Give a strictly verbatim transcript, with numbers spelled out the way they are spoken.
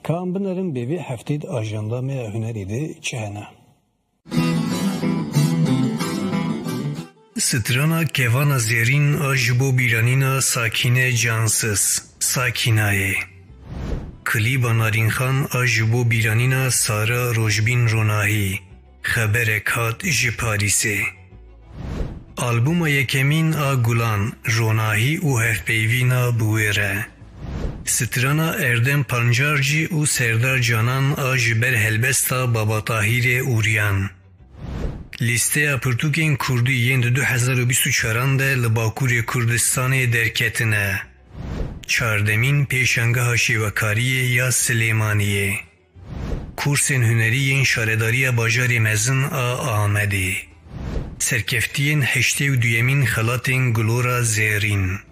Ka em binerin bê vê heftê di ajanda me ya hunerê de çi hene? Strana Kevana Zêrîn a ji bo bîranîna Sakîne Cansiz, Sakînayê. Klîba Narînxan a ji bo bîranîna Sara Rojbîn Ronahî, Xeberek hat ji Parîsê. Albûma yekemîn a Gulan, Ronahî û hevpeyvîna bi wê re. Strana Erdem Pancarcî û Serdar Canan a ji ber helbesta Baba Tahîrê Uryan. Lîsteya pirtûkên kurdî yên di du hezar û bîst û çaran de li Bakurê Kurdistanê derketine. Çardemîn Pêşangeha Şêwekariyê ya Silêmaniyê. Kursên hunerî yên Şaredariya Bajarê Mezin a Amedê. Serkeftiyên heştê û duyemîn xelatên Gulora Zêrîn.